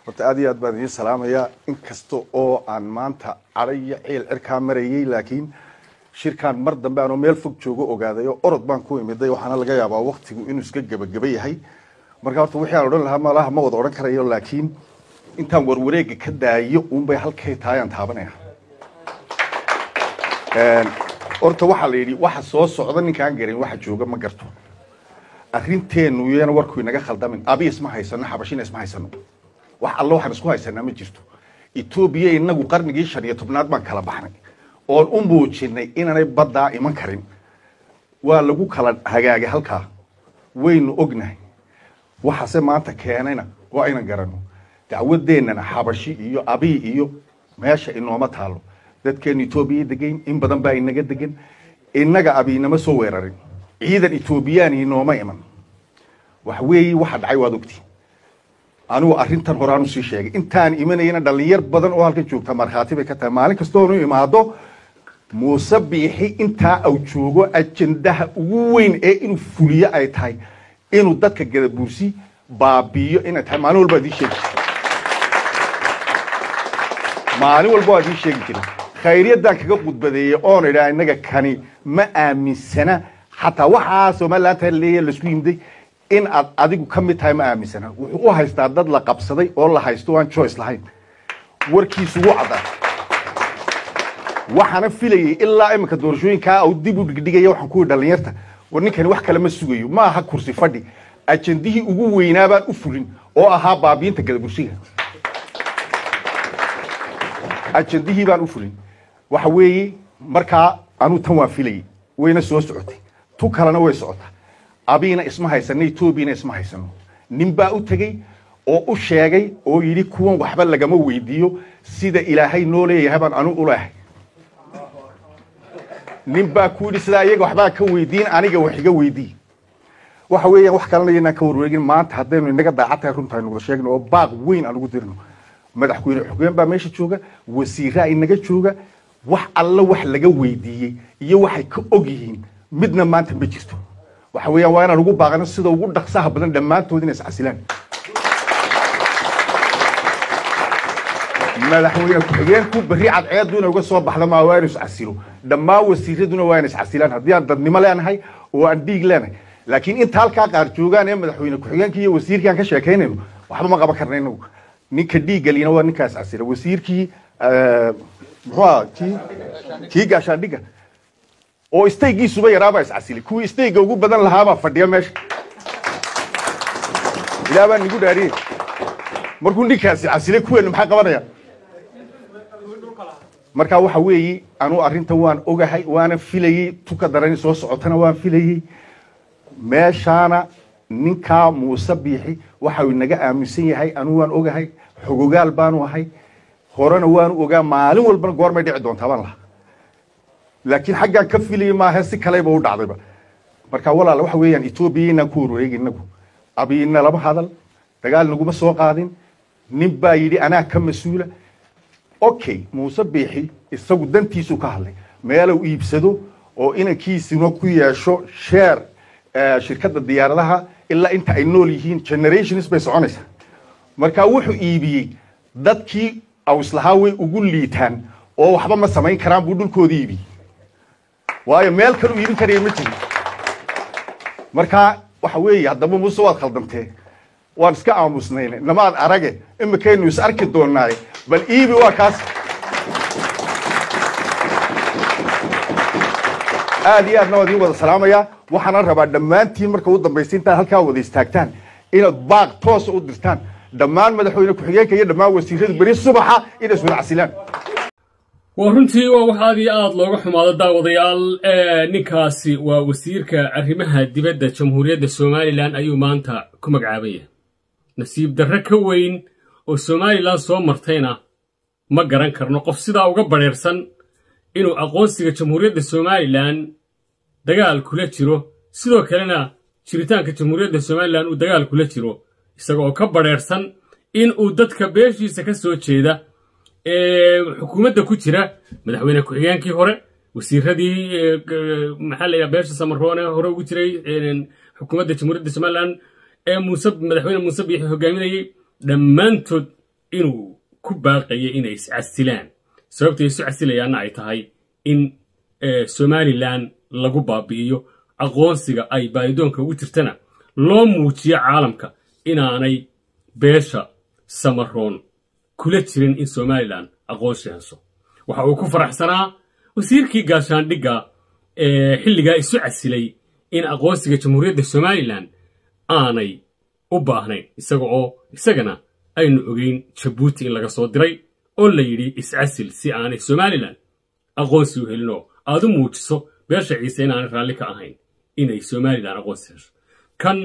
Horta aad iyo aad baan idiin salaamayaa, inkasta oo aan maanta cadho iyo ciil cirkaa marayay, laakiin shirkaan mar dambe aanoo meel fog joogo ogaaday oo orod baan ku imiday. Waxaana laga yaabaa waktigu inuu iska gebageba yahay. Marka horta wixii aan odhan lahaa malaha ma wada odhan karayo, laakiin intaan warwareega ka daayo uunbay halkay tahay aan taabanaya. Horta waxaa la yidhi, waxa soo socda ninkaan garin waxa jooga ma garto. Arrinteenu iyana warku inaga khaldamin. Abi isma haysano, Xabashina isma haysano, wax alla waxaan isku haysanaa ma jirto. Etoobiya inagu qarnigii 15aad baan kala baxnay oon u muujinay inaanay baddaa iman karin. Waa lagu kala hagaagay halkaa, waynu ognahay. Waxaase maanta keenayna waa aynan garanno. Dacwadeennana Xabashi iyo Abiy iyo meesha inooma taalo. Dadkeenu Etoobiya degayn, in badan baa inaga degan. Innaga Abiynama soo weerarin, ciidan Etoobiyaan inooma iman. Waxa weeye, waxa dhacay waad ogti. Anigu arrintan horaan usii sheegay intaan imanayana, dhalinyar badan oo halkan joogta markhaati bay ka tahay. Maalin kasta oonu imaado, Muuse Biixi intaa au joogo ajendaha ugu weyn ee inuu fuliyo ay tahay inuu dadka Gadabuursi baabiiyo inay tahay, maalin walba idiin sheegi jiray, maalin walba waa idiin sheegi jiray. Khayriyaddaan kaga khudbadeeyey oon idhaa, innaga kani ma aaminsana xataa waxaa Somaliland leeya laisku yimiday in aad adigu ka mid tahay, ma aaminsana. Wuxuu u haystaa dad la qabsaday oo la haysto, aan choice lahayn. Warkiisu wuu caddaa. Waxaana filayay ilaa iminka doorashooyinkaa uu dib u dhigdhigaya. Waxaan ku yidhi dhalinyarta, war ninkani wax kale ma sugayo, ma aha kursi fadhi. Ajendihii ugu weynaa baan u fulin oo ahaa baabiinta Gadabursiga. Ajendihii baan u fulin. Waxa weeye, markaa anuu tan waan filayay, wayna soo socotay, tu kalena way socotaa. Abiina isma haysano, Etoobiyana isma haysano. Nin baa u tegey oo u sheegay oo yidhi, kuwan waxba lagama weydiiyo, sida Ilaahay noo leeyahay baan anu u leehay. Nin baa ku yidhi sidaa, iyaga waxbaa ka weydiin, aniga wax iga weydii. Waxa weeyaan, wax kalena inaan ka warwareegin. Maanta haddaynu inaga daacad tahay, runta aynu wada sheegno oo baaq weyn aan ugu dirno. Madaxweyne xogeen baa meesha jooga, wasiiraa inaga jooga. Wax alla wax laga weydiiyey iyo waxay ka og yihiin midna maanta ma jirto. Waxa weeyaan, waa inaan ugu baaqano sida ugu dhaqsaha badan dhammaantood inay iscasilaan. Madaxweyne ku-xigeenku berri cadceedu inay uga soo baxdo maa, waa inuu iscasilo. Dhammaan wasiiraduna waa inay iscasilaan haddii aan dadnimo leenahay oo aan dhiig leenahay. Laakiin inta halkaa qaar joogaan ee madaxweyne ku-xigeenkii iyo wasiirkii aan ka sheekaynayno, waxba ma qaban karna inagu. Ninka dhiiggalina waa ninkaa iscasila. Wasiirkii muxuu ahaa, kii gaashaandhigga oo istaygiisuba yaraabaa iscasilay. Kuwii istayga ugu badan lahaabaa fadhiya meesha. Ilaah baan nigu dhaariyey, markuu ninkaasi casilay, kuweenu maxay qabanayaan? Marka waxa weeye, anuu arrintan waan ogahay, waana filayey. Tuka darani soo socotana waan filayey. Meeshaana ninkaa Muuse Biixi waxa uu inaga aaminsan yahay anuu waan ogahay, xogogaal baanu ahay, horena waanu ogaa. Maalin walbana goormay dhici doontaa baan lahaa, laakiin xaggaan ka filayay maaha, si kaleba u dhacdayba. Marka walaal, waxa weeyaan, Etoobiya inaan ku warwareegin inagu. Abiina lama hadal, dagaal naguma soo qaadin. Nin baa yidhi anaa ka mas-uula. Okay, Muuse Biixi isagu dantiisuu ka hadlay, meeluu iibsado oo inankiisuna ku yeesho share shirkadda diyaaradaha ilaa inta ay nool yihiin, generations bay soconaysaa. Marka wuxuu iibiyey dadkii awislahaa way ugu liitaan oo waxba ma samayn karaan buu dhulkoodii iibiyey, waayo meel kale u iibin karaya ma jirin. Marka waxa weeye, haddaba Muuse waad khaldantee, waan iska aamusnayne, namaad arage, imikaynu is arki doonaaye, bal iibi waa kaas. Aad iyo aadna waa idiin wada salaamayaa. Waxaana rabaa dhammaantiin marka u dambaysa intaad halkaa wada istaagtaan inaad baaq toosa u dirtaan dhammaan madaxweyne ku-xigeenka iyo dhammaan wasiirada beri subaxa inay iswada casilaan. Waa runtii, waa wax aad iyo aad looga xumaado. Daawadayaal, ninkaasi waa wasiirka arrimaha dibadda Jamhuuriyadda Somalilan ayuu maanta ku magacaabaya. Nasiib darre ka weyn oo Somalilan soo martayna ma garan karno. Qof sidaa uga badheersan inuu aqoonsiga Jamhuuriyadda Somalilan dagaal kula jiro, sidoo kalena jiritaanka Jamhuuriyadda Somalilan uu dagaal kula jiro, isaga oo ka badheersan in uu dadka beeshiisa ka soo jeeda ee xukuumadda ku jira, madaxweyne ku-xigeenkii hore, wasiiradii maxaa la yidhaha beesha Samaroone hore ugu jiray xukuumadda Jamhuuriyadda Somalilan ee Muuse, madaxweyne Muuse Biixi hogaaminayey, dhammaantood inuu ku baaqayay inay iscasilaan, sababtay isu casilayaanna ay tahay in Somalilan lagu baabi'iyo aqoonsiga ay baadidoonka ugu jirtana loo muujiyo caalamka inaanay beesha Samaroon kula jirin in Somalilan aqoonsi hesho. Waxa uu ku faraxsanaa wasiirkii gaashaandhigga ee xilligaa isu casilay in aqoonsiga Jamhuuriyadda Somalilan aanay u baahnayn, isaga oo isagana aynu ogeyn Jabuuti in laga soo diray oo la yidhi iscasil si aanay Somalilan aqoonsi u helinoo aad u muujiso beesha Ciise inaanay raalli ka ahayn inay Somalilan aqoonsi hesho. Kan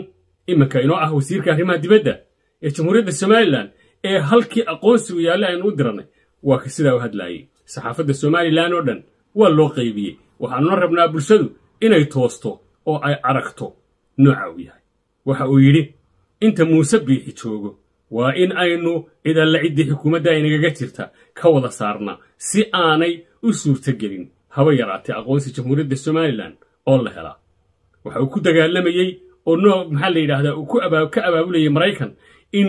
iminka inoo ah wasiirka arrimaha dibadda ee Jamhuuriyadda Somalilan ee halkii aqoonsigu yaallay aynu u dirannay waa ka sidaa u hadlaayey. Saxaafadda Somalilan oo dhan waa loo qaybiyey. Waxaanuna rabnaa bulshadu inay toosto oo ay aragto nooca uu yahay. Waxa uu yidhi inta Muuse Biixi joogo waa in aynu cid alla ciddii xukuumadda inagaga jirta ka wada saarnaa si aanay u suurtogelin haba yaraatee aqoonsi Jamhuuriyadda Somalilan oo la helaa. Waxa uu ku dagaalamayey oo noo maxaa la yidhaahdaa uu ka abaabulayay Maraykan in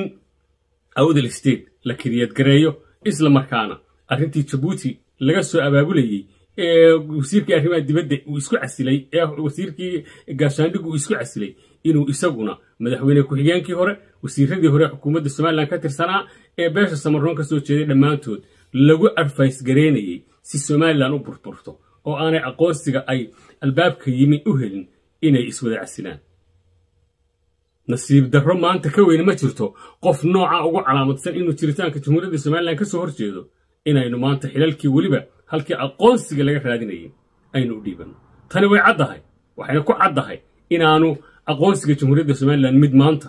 Awdal State la kiriyadgareeyo, isla markaana arrintii Jabuuti laga soo abaabulayey ee wasiirkii arrimaha dibadda uu isku casilay, ee wasiirkii gaashaandhiggu uu isku casilay, inuu isaguna madaxweyne ku-xigeenkii hore, wasiiradii hore xukuumadda Somalilan ka tirsanaa ee beesha Samaroon ka soo jeeday dhammaantood lagu adfays gareynayey si Somalilan u burburto oo aanay aqoonsiga ay albaabka yimi u helin inay iswada casilaan. Nasiib darro maanta ka weyne ma jirto qof nooca ugu calaamadsan inuu jiritaanka Jamhuuriyadda Somalilan ka soo hor jeedo inaynu maanta xilalkii weliba halkii aqoonsiga laga raadinayay aynu u dhiibanno. Tani way caddahay, waxayna ku caddahay inaanu aqoonsiga Jamhuuriyadda Somalilan mid maanta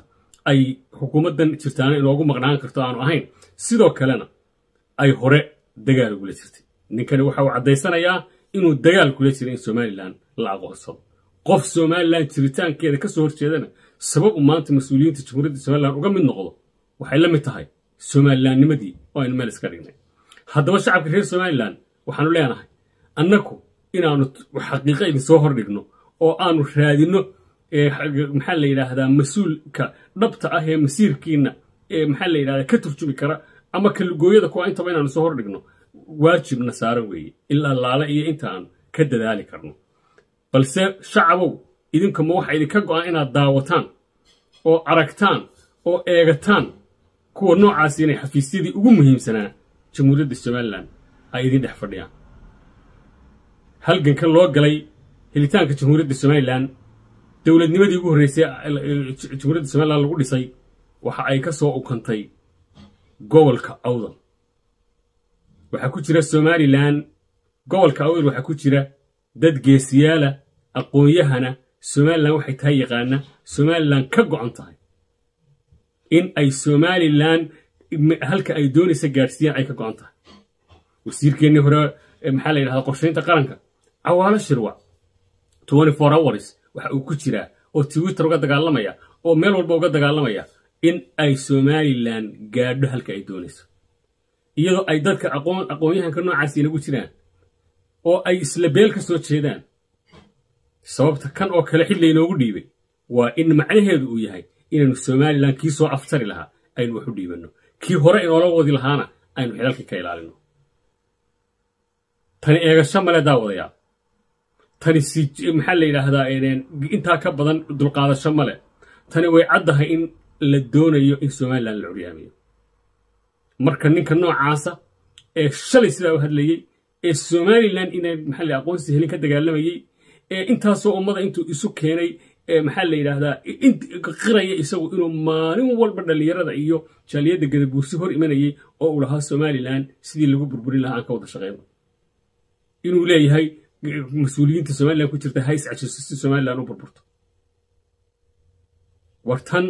ay xukuumaddan jirtaana inoogu maqnaan karto aanu ahayn, sidoo kalena ay hore dagaal ugula jirtay. Ninkani waxa uu caddaysanayaa inuu dagaal kula jiray in Somalilan la aqoonsado. Qof Somalilan jiritaankeeda ka soo horjeedana sabab uu maanta mas-uuliyiinta Jamhuuriyadda Somalilan uga mid noqdo waxay la mid tahay Somalilannimadii oo aynu meel iska dhignay. Haddaba shacabka reer Somalilan waxaanu leenahay annaku inaannu xaqiiqo idin soo hordhigno oo aanu raadinno maxaa la yidhaahdaa mas-uulka dhabta ah ee masiirkiina ee maxaa la yidhahdaa ka turjumi kara ama kalugooyada kuwa intaba inaanu soo hordhigno waajibna saaran weeye ilaa laala iyo inta aan ka dadaali karno. Balse shacabow, idinkuma waxa idinka go'an inaad daawataan oo aragtaan oo eegataan kuwa noocaasi inay xafiisyadii ugu muhiimsanaa Jamhuuriyadda Somalilan ay idin dhex fadhiyaan. Halganka loo galay helitaanka Jamhuuriyadda Somalilan, dowladnimadii ugu horreysay Jamhuuriyadda Somalilan lagu dhisay, waxa ay ka soo ukantay gobolka Awdal. Waxaa ku jira Somalilan gobolka Awdal waxaa ku jira dad geesiyaala, aqoon-yahana, Somalilan waxay tahay yaqaana, Somalilan ka go'an tahay in ay Somalilan halka ay doonaysa gaadhsiiyaan ay ka go'an tahay. Wasiirkeennii hore maxaa la yidhahdaa qorshaynta qaranka Cawaalo Shirwac 24 hours waxa uu ku jiraa oo Twitter uga dagaalamaya oo meel walba uga dagaalamaya in ay Somalilan gaadho halka ay doonayso, iyadoo ay dadka aqoon-yahanka noocaasi inagu jiraan oo ay isla beel ka soo jeedaan. Sababta kan oo kale xil laynoogu dhiibay waa in macnaheedu uu yahay inaynu Somalilan kii soo aftari lahaa aynu wax u dhiibanno, kii hore inoola wadi lahaana aynu xilalkii ka ilaalino. Tani eegasho male daawadayaal, tani si maxaa la yidhaahdaa intaa ka badan dulqaadasho male. Tani way caddahay in la doonayo in Somalilan la curyaamiyo. Marka ninka noocaasa ee shalay sidaa u hadlayey ee Somalilan inay maxaa la aqoonsi helin ka dagaalamayey ee intaasoo ummada intuu isu keenay ee maxaa la yidhaahdaa qiraya isagu inuu maalin walba dhallinyarada iyo jaaliyadda Gadabuursi hor imanayey oo uu lahaa Somalilan sidii lagu burburin lahaa aan ka wada shaqeyno, inuu leeyahay mas-uuliyiinta Somalilan ku jirta hays cajiso si Somalilan u burburto. War tan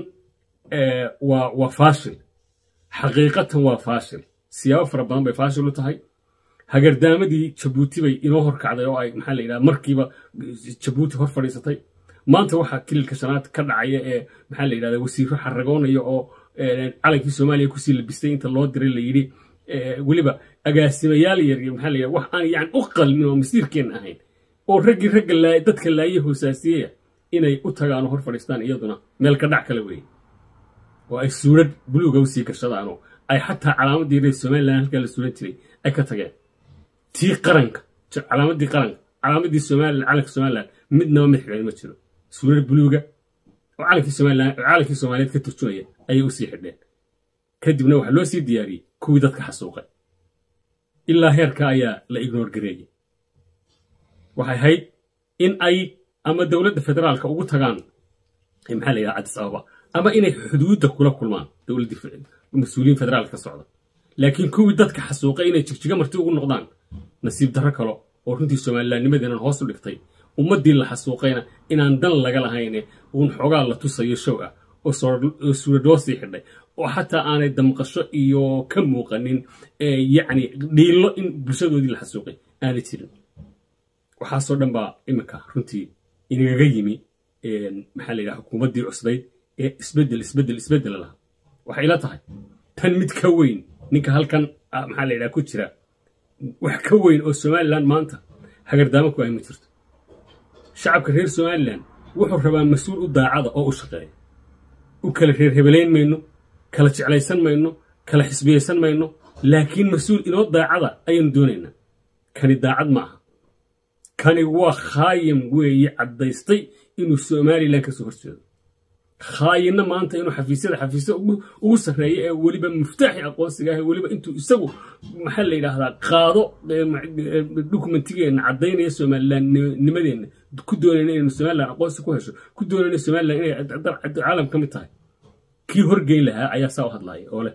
waa faashil, xaqiiqatan waa faashil. Siyaabo fara badan bay faashil u tahay. Hagardaamadii Jabuuti bay inoo horkacday oo ay maxaa la yidhahda markiiba Jabuuti hor fadhiisatay. Maanta waxaa kililka shanaad ka dhacaya ee maxaa la yidhahda wasiirro xaragoonaya oo calankii Soomaaliya kusii labistay inta loo diray la yidhi weliba agaasimayaal yar iyo maxaa la yidhahda wax aan yani u qalmin oo masiirkeenna ahayn oo raggii ragga dadka laaye hoosaasiyaya inay u tagaan oo hor fadhiistaan, iyaduna meel ka dhac kale weeye. Oo ay suurad buluuga u sii gashadaanoo ay xataa calaamadii reer Somaliland halkaa la suulan jiray ay ka tageen, tii qaranka, calaamadii qaranka, calaamadii Somaliland, calanka Somaliland, midnaba mid xidhan ma jiro. Suurad buluuga oo calankii Somaliland, calankii Soomaaliyeed ka turjumaya ayay usii xidheen. Kadibna waxaa loo sii diyaariyey kuwii dadka xasuuqay. Ilaa heerka ayaa la ignore gareeyey. Waxay ahayd in ay ama dowladda federaalka ugu tagaan, maxaa la yidhaha, Addis Ababa, ama inay xuduudda kula kulmaan dowladdii mas-uuliyiin federaalka ka socda. Laakiin kuwii dadka xasuuqay inay Jigjiga marti ugu noqdaan, nasiib darro kale oo runtii Somalilandnimadeenan hoos u dhigtay, ummaddii la xasuuqayna inaan dan laga lahayne uun xoogaa la tusayo show ah oo suurad loo sii xidhay, oo xataa aanay damqasho iyo ka muuqanin, yacni dhiillo in bulshadoodii la xasuuqay aanay jirin. Waxaasoo dhan baa iminka runtii inagaga yimi, maxaa la yidhaha, xukuumaddii cusbayd ee isbeddel, isbeddel, isbeddel lahaa. Waxay ila tahay tan mid ka weyn ninka halkan, maxaa la yidhaha, ku jira, wax ka weyn oo Somaliland maanta hagardaamo ku ay ma jirto. Shacabka reer Somaliland wuxuu rabaa mas-uul u daacada oo u shaqeeya. U kala reer hebelayn mayno, kala jeclaysan mayno, kala xisbiyeysan mayno, laakiin mas-uul inoo daacada ayaynu doonaynaa. Kani daacad ma aha. Kani waa khaayim weeye, caddaystay inuu Somaliland ka soo horjeedo. Khaayinna maanta inuu xafiisyada, xafiisya ugu sarreeya ee weliba muftaaxi aqoonsiga ah, weliba intuu isagu, maxaa la yidhaahdaa, qaado documentigeenna caddaynaya Somalilandnimadeenna, ku doonayna inaynu Somaliland aqoonsi ku hesho, ku doonayna Somaliland inay caalam ka mid tahay, kii horgeyn lahaa ayaa saa u hadlaaya oo leh,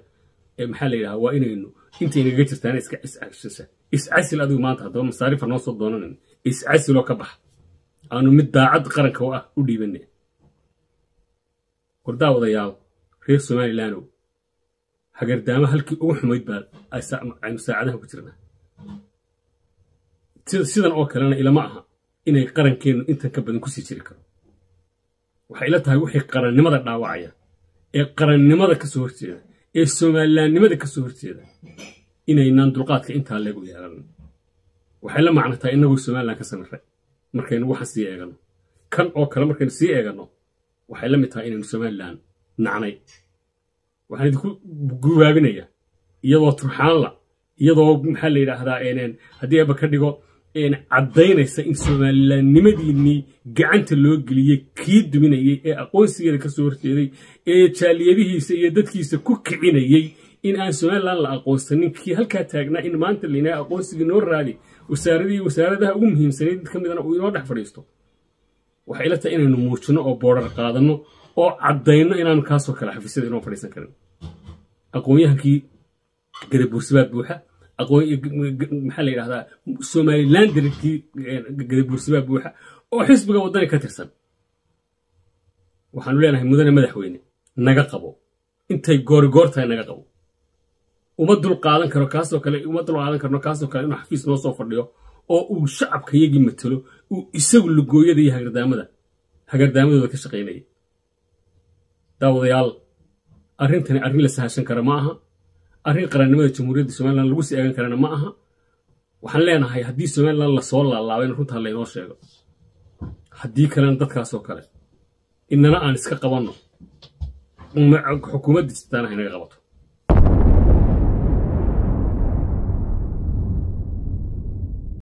maxaa la yidhahdaa, waa inaynu intay nagaga jirtaana iska iscasisa. Iscasil adigu maanta haddaba, masaarifa noo soo doonanan, iscasiloo ka bax, aanu mid daacad qaranka u ah u dhiibanay. Wardaawadayaal reer Somalilandow, hagardaamo halkii ugu xumayd baa aynu saacadaha ku jirnaa. Sidan oo kalena ilama aha inay qarankeennu intan ka badan kusii jiri karo. Waxay ila tahay wixii qarannimada dhaawacaya ee qarannimada ka soo horjeeda ee Somalilandnimada ka soo horjeeda inaynaan dulqaadka intaa leeg u yeelan. Waxay la macno tahay innagoo Somaliland ka samiray markaynu waxaan sii eegano, kan oo kale markaynu sii eeganno, waxay la mid tahay inaynu Somaliland nacnay. Waxaan idinku gubaabinayaa, iyadoo turxaanla, iyadoo, maxaa la yidhaahdaa, haddii Eebba ka dhigo, caddaynaysa in Somalilandnimadiinnii gacanta loo geliyey kii duminayey ee aqoonsigeeda ka soo horjeeday ee jaaliyadihiisa iyo dadkiisa ku kicinayey in aan Somaliland la aqoonsanin, kii halkaa taagnaa in maanta laynaa aqoonsigii noo raadi, wasaaradii wasaaradaha ugu muhiimsanayd mid ka midana uu inoo dhex fadhiisto. Waxay ila tahay inaynu muujinno oo boodhar qaadanno oo caddayno inaanu kaasoo kale xafiisyada inoo fadhiisan karin. Aqoon-yahankii Gadabuursibaa buuxa, aqoon, maxaa la yidhahdaa, Somaliland darkii Gadabuursibaa buuxa oo xisbiga Waddani ka tirsan. Waxaanu leenahay, mudane madaxweyne, naga qabo intay goorigoor tahay, naga qabo. Uma dul qaadan karo kaasoo kale, uma dul qaadan karno kaasoo kale inuu xafiis noo soo fadhiyo oo uu shacabka yagii matalo, uu isagu lugooyada iyo hagardaamadooda ka shaqaynaya. Daawadayaal, arrintani arrin la sahashan kara ma aha, arrin qarannimada Jamhuuriyadda Somaliland lagu sii eegan karana ma aha. Waxaan leenahay, haddii Somaliland lasoo laalaabay in runtaa laynoo sheego, haddii kalena dadkaasoo kale inana aan iska qabanno, xukuumadda jirtaana haynaga qabato.